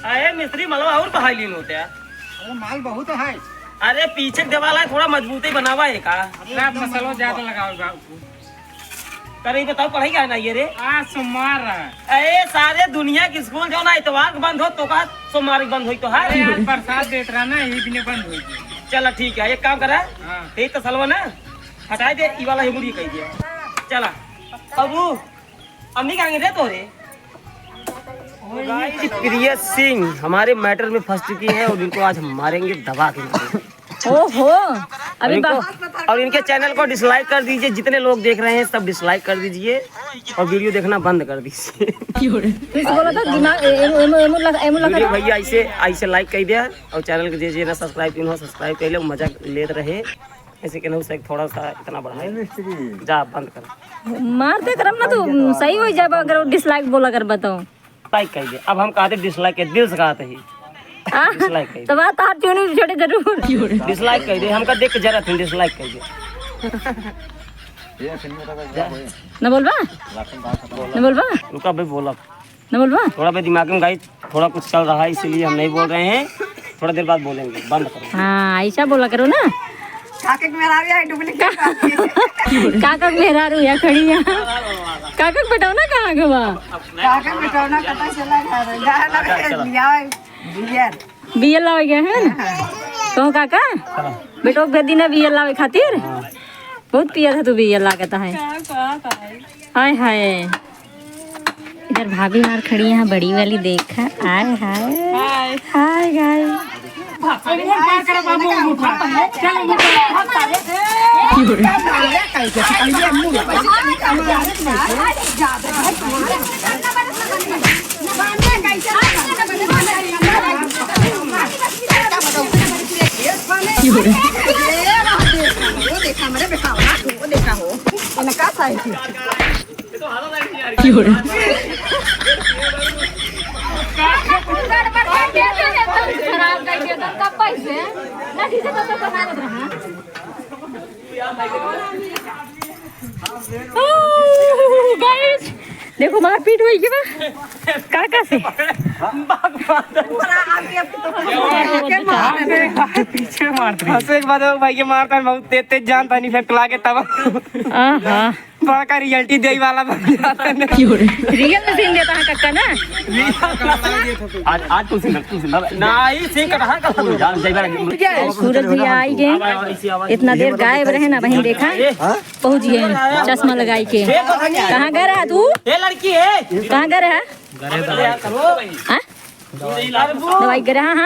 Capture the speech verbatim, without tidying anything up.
अरे मिस्त्री, मलवा और बहाई लीन होते हैं। अरे माल बहुत है। अरे पीछे के दीवाल है, थोड़ा मजबूती बनावा है का? अरे रात एकदम मसाला मजबूत ज्यादा बा। लगाओ बाबू। करे बताओ, पढ़ाई का है ना ये रे? आज सोमवार है। अरे सारे दुनिया के स्कूल जो ना इतवार के बंद हो तो का सोमवार के बंद होई तो है? अरे आज बरसात देत रहा ना, यही दिने बंद हो गया। चला ठीक है, एक काम करा। हाँ। यही तसलवा ना हटाए दे, ई वाला ही मुड़ी कह दिया। चला। अब वो अम्मी कहाँ गई रे तोरे? प्रिय सिंह हमारे मैटर में फंस चुकी है और इनको आज हम मारेंगे दबा के मारेंगे। ओहो, और अभी इनको, बा- और इनके चैनल को डिसलाइक कर दीजिए। जितने लोग देख रहे हैं सब डिसलाइक कर दीजिए और वीडियो देखना बंद कर दीजिए। फिर से बोला था दिमाग, ए-, एमो, एमो, एमो लग-, एमो लग- वीडियो भैया ऐसे, ऐसे लाइक कर दिया और चैनल के जे जे ना सब्सक्राइब किन हो, सब्सक्राइब कर ले, मजा लेत रहे। ऐसे के ना उसे थोड़ा सा इतना बढ़ा। जा बंद कर। मारते करम ना तू, सही हो जाबा अगर वो डिसलाइक बोला करबा तो। लाइक कर दे। अब हम कहते डिसलाइक के दिल से कहते ही। आ, डिसलाइक कर दे। तो बात आप चुनी छोटे जरूर। डिसलाइक कर दे, हमका देख के जरा तुम डिसलाइक कर दे। न बोलबा? न बोलबा? रुका भाई, बोला। न बोलबा? थोड़ा भाई दिमाग में गाइस थोड़ा कुछ चल रहा है, इसीलिए हम नहीं बोल रहे हैं, थोड़ा देर बाद बोलेंगे। बंद करो। हाँ, ऐसा बोला करो ना। काका के मेहरारू है, डुप्लीकेट। काका के मेहरारू है, खड़ी है। काका के बेटौना कहाँ गवा? काका के बेटौना पता चला, घर है। जा ना, अच्छा, चलो। लिया है, बियर। बियर लावे गए हैं? हाँ। कहो काका, बेटो के भेज दी ना बियर लावे खातिर। हाँ। बहुत पिया था तू बियर लागत है। हाय हाय। इधर भाभी हमार खड़ी है, बड़ी वाली देखा। आय हाय। हाय। Hi guys. वो देखा, मेरे बेटा, वो देखा हो, इनका साइकिल। Guys, देखो मारपीट हुई की बा। काका से? पीछे मार दे। हंसे के बाद वो भाई के मारता है, बहुत तेज तेज जानता नहीं, फेंक लागे तब। हाँ, हाँ। बड़का रियलिटी देई वाला बन जाता है। रियल में सीन देता है कक्का ना। आज, आज तू सीन, तू सीन। ना, ई सीन कटहा का तू जान, जाई बार। सूरज भैया आई गए। इतना देर गायब रहे ना, बहन देखा। पहुँच गए चश्मा लगाई के। कहाँ गए रहा तू? ए लड़की है। कहाँ गए रहा? हाँ? दवाई गए रहा, हाँ?